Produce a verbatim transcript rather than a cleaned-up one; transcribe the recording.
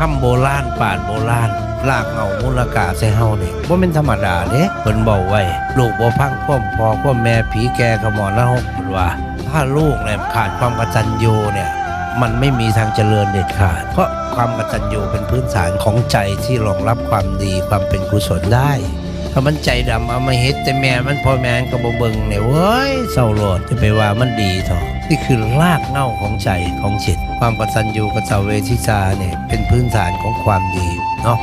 คำโบราณ ปราชญ์โบราณ รากเหง้ามูลค่าใส่เฮานี่ บ่แม่นธรรมดาเด้ เพิ่นเว้าไว้ ลูกบ่ฟังความพ่อความแม่ ผีแก่ขมอดนรก เพิ่นว่า ถ้าลูกเนี่ยขาดความกตัญญูเนี่ย มันไม่มีทางเจริญเด็ดขาด เพราะความกตัญญูเป็นพื้นฐานของใจที่รองรับความดี ความเป็นกุศลได้ ถ้ามันใจดำอำมหิต แต่แม่มัน พ่อแม่มันก็บ่เบิ่งเนี่ย โว้ย เศร้าโลด จะไปว่ามันดีเถาะ นี่คือรากเหง้าของใจของจิต ความกตัญญูกตเวทิตาเนี่ย เป็นพื้นฐานของความดีเนาะ